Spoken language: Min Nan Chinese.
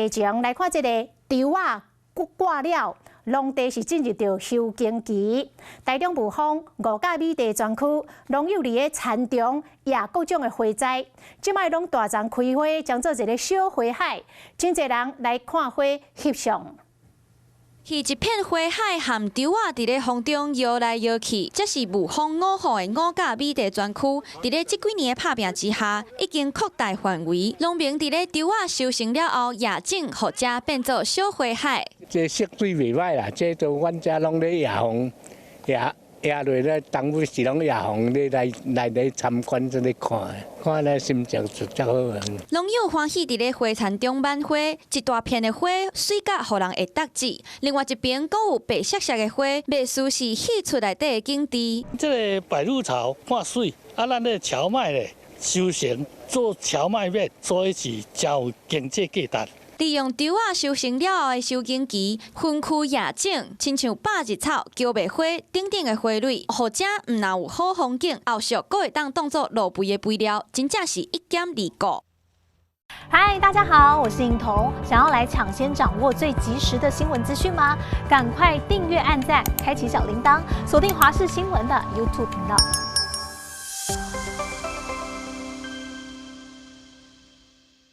前來看這个稻仔割了，農地是進入著收耕期。台中霧峰五甲美地專區，農友佇咧田中掖各種的花栽，這擺攏大叢開花，將做一个小花海，真濟人來看花翕相。彼一片花海含稻仔佇咧風中搖來搖去，這是霧峰五福的五甲美地專區。佇咧這幾年的拍拚之下，已經擴大範圍。農民佇咧稻仔收成了後，掖種，予遮變做小花海。這色水袂䆀啦，這都阮遮攏咧野風，野野落咧，當尾是攏野風咧來來咧參觀，這咧看，看咧心情就足好。農友歡喜佇咧花田中挽花，一大片的花媠甲予人會觸舌。另外一邊，閣有白雪雪的花，袂輸是戲出內底的景致。這个白鷺巢看媠，啊，咱咧蕎麥咧收成做蕎麥麵，所以是誠有經濟價值。利用稻仔收成了後的收耕期，分區掖種，親像百日草、蕎麥花等等的花蕊，予遮毋但有好風景，後續閣會當當做落肥的肥料，真正是一兼二顧。嗨，大家好，我是颖彤。想要來搶先掌握最及時的新聞資訊嗎？趕快訂閱、按讚、開啟小鈴鐺，鎖定華視新聞的 YouTube 頻道。